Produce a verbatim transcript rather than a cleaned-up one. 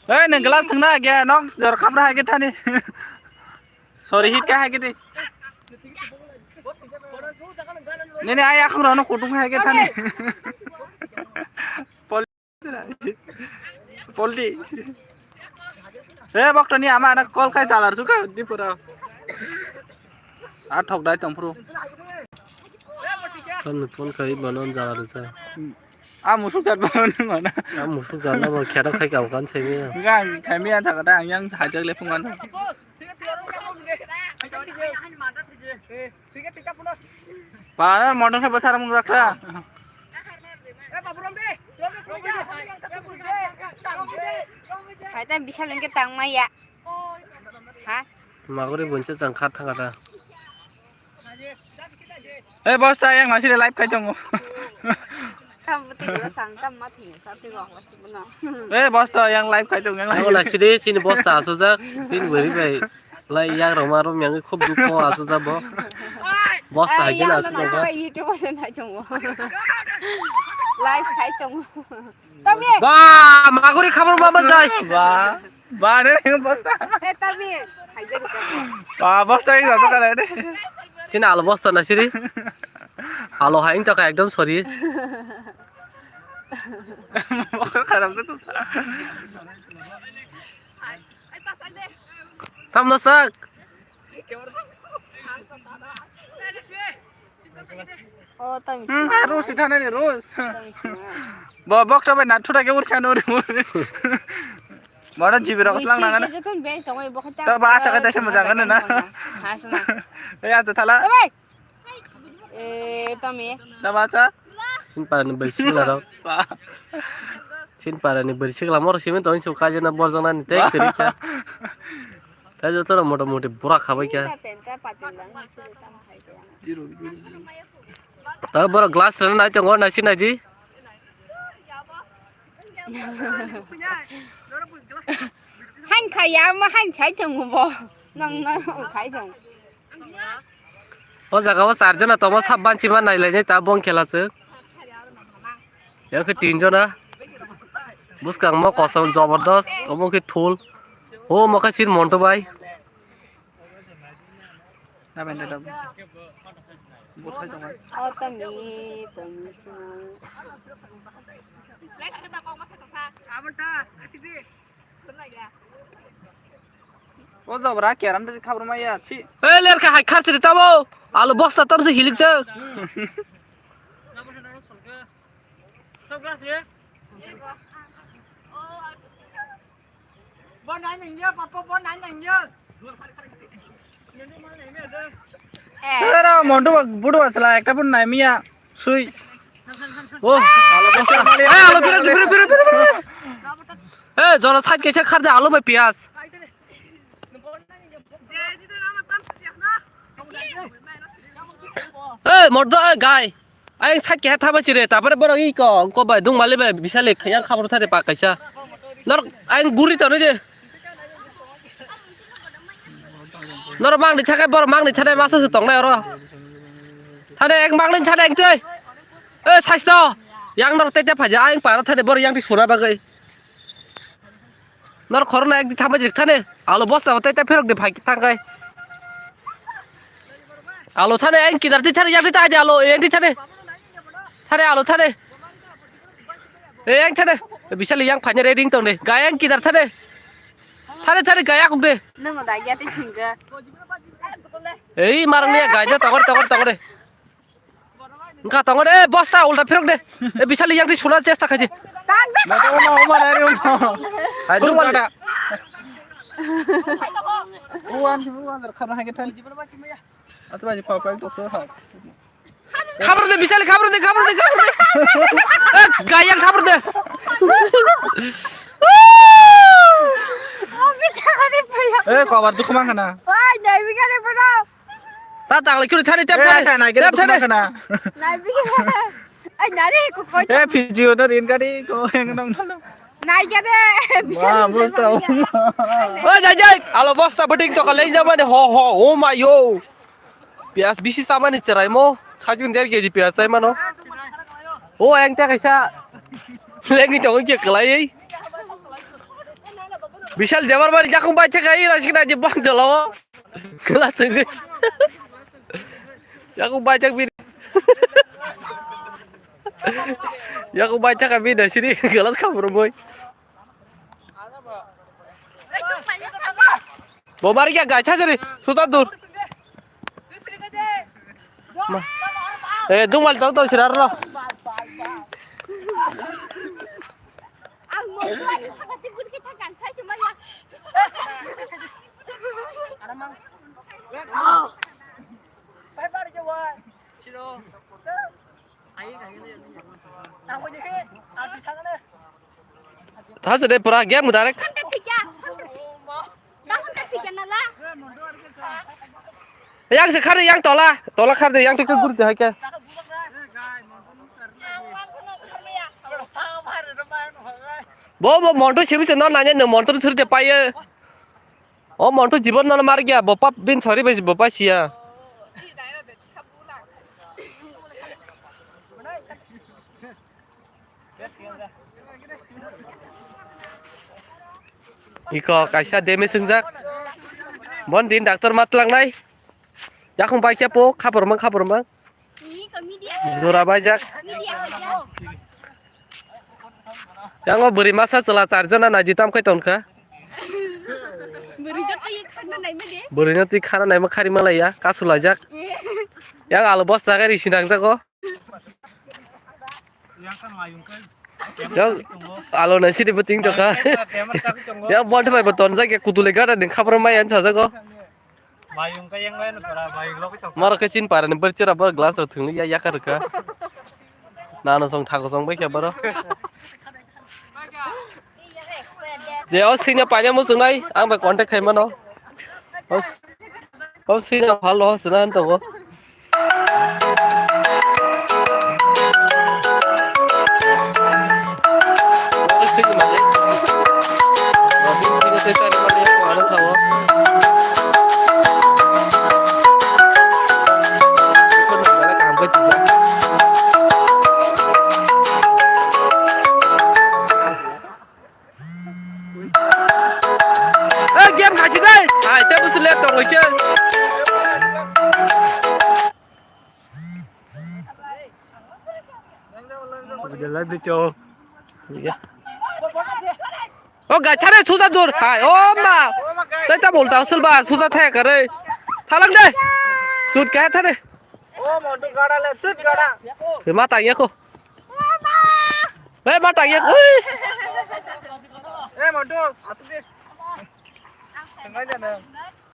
Hey, nang glass thangna ge nok jor khapra hai ke thani. Sorry, hit ka hai ke di. Nini ai akhung rano kutung hai ke thani. Pol-, poldi. Hey, bokto ni ama ana call khai jalar suka di pura. A thok dai tong phuru. Tamni phone khai bono jalar sa. A musuk jat bono mana. A musuk jat na bo kheda khai kau kan sai mi. Gang khai mi an thaka da yang hajak le phung an. Ba motor khai bathar mung jakta. Hai ta bisal hingke tang maya. Ha? Maguri bunse chang khat thang kata. Eh, bosta yang masih live kai tongo. Tam bwtwi bo sang tam ma thini sa thwi rok la sibuna. Eh, bosta yang live kai tongo yang. Ang la sidi chini bosta asujak, pin bwrwi bai. Lai yang rok ma rom yang khub dukho asujak bo. Bosta hai gina asujak bo. YouTube o nai tongo. Live kai tongo. Tami. Ba, maguri khabar mama jai. Ba, ba ne bosta. Eh, tami. Hai gina. Ba, bosta ini satu kali ini. Sini alo bosta na siri. Alo hai to ekdom sorry. Bokol kharap tu. Tam na sak. Oh, tami. Hmm, ah, Rose thana ni Rose. Tami sina. Bo bok to bai na thuta ke ur khano ur. Bora jibi rok lang nang. Joton be tongoi bo khata. Ta ba asa kata sama jangan na. Hasna. Eh, aja thala. Oi. Eh, tami. Ta ba cha. Sin para ni bersi la rok. Ba. Sin para ni bersi la mor simen to su kaje na bor jana ni tek kiri kya. Ta jo toro mota moti bura khabai kya. Ta bora glass rana nai tongo nai si nai di. Han khaya ma han sai tongo bo. Nang nang khai tong. O jaga o char jona tongo sab banchi ma nai lai ta bong khela se. Yang khe tin jona. Buskang mo kosom jabardast, omo khe thul. O mo khe sin monto bai. Naben de dam. Bosai tongo. Oh, tami, tami sina. O jabra keram de khabor maya chi. Hey, lerka hai khar chiri tabo. Alu bosta tam se hilik jak. Era mondu budu asla ekta pun nai miya sui. Oh, alu bosta. Eh, alu pira pira pira pira. Eh, jora side kaisa khar de alu bai piyas. Eh, modro, eh, gai. Ayang side keha thama chire, tapore borok iko, ko bai, dung mali bai, bisale, yang khabor thare pa kaisa. Nor, ayang guri tore de. Nor mang ni thakai, borok mang ni thare masa se tongnai oro. Thare, ek mang ni thare, ek tei. Eh, saisto. Yang nor tete phaja, ayang para thare, borok yang di suna bagai. Nor khoroknwi ekdi thangbai rik thani. Alo bosta hotai ta phirok di phai thangkai. Alo thani ang kidar di thani yang di thani alo yang di thani. Thani alo thani. E yang thani. Bisali yang phanya ready tong di. Ga yang kidar thani. Thani thani ga yakuk di. Nung da ya ti thingga. Ei marang ni ga ja tokor tokor tokor di. Wngkha tongo de, bosta ulta phirok de. E, bisali yang twi suna chesta khai di. Hai, dum wal. Uwan, uwan, khana hai ke thani. Asa bai papa to to ha. Khabar de, bisali khabar de, khabar de, khabar de. E, gayang khabar de. E, kobar dukhu mang khana. Wai, dai bigare bro. Ta tang le kiri thani tep thani. Tep thani. Nai bi. Ai nari ko koi. Eh, physio na rin gari ko heng nang nang. Nai gare. Wah, bosta. Oh, jai jai. Alo bosta beting to kalai jama de ho ho. Oh my yo. Pias bisi sama ni cherai mo. Chajun der keji pias sai mano. Oh, yang ta kaisa. Lengi to ke kalai. Bishal Jabar bari jakung bai chaka ira sikna je bang jolo. Kela sengge. Jakung bai chak bini. Jakung bai chaka bini sini kela khamro moi. Bo mari kya gai thajari suta dur. Ma. Eh, dungmal tau tau sirar lo. Ang mo buai saka ti guri kita kan sai cuma ya. Tha se de pura game direct. Kan ta thikya. Kan ta thikya nala. Yang se khar yang tola, tola khar de yang tik guru de hai ke. Bo bo monto simi se non nanya no monto suri de paye. O monto jibon non mar gya bo pap bin sori bai bo pa siya. Iko kaisa demi swngjak. Bon din doctor ma tlangnai. Yakung bai khe po khapor mang khapor mang. Jora bai jak. Yango bwrwi masa chwla char jona naidi tam khai ton kha. Bwrwi no twi khana naima de. Bwrwi no twi khana naima khari malai ya kasu laijak. Yang alo bosta gari sinang jago. Yang alo nai sidi beting tokha. Yang bonte bai beton jake kutule gada ning khapra mai an sajago. Maro khe chin para ni berchera bar glass ro thungli ya yakar ka. Nano song thago song bai khe baro. Je o sini panya musungnai ang bai contact khai mano. O s-, o sini hal lo sina han tongo. Eh, game khachi dai. Hai, te busi lep tong khe. Video live video. O gaithare suja dur. Hai, o ma. Tai ta bol ta sul ba suja thaya kare. Thalang dai. Chut ka thare. O montu gada le, chut gada. Ke ma ta yako. Eh, ma ta yako. Ui. Eh, montu, asuk di. Tengah jana.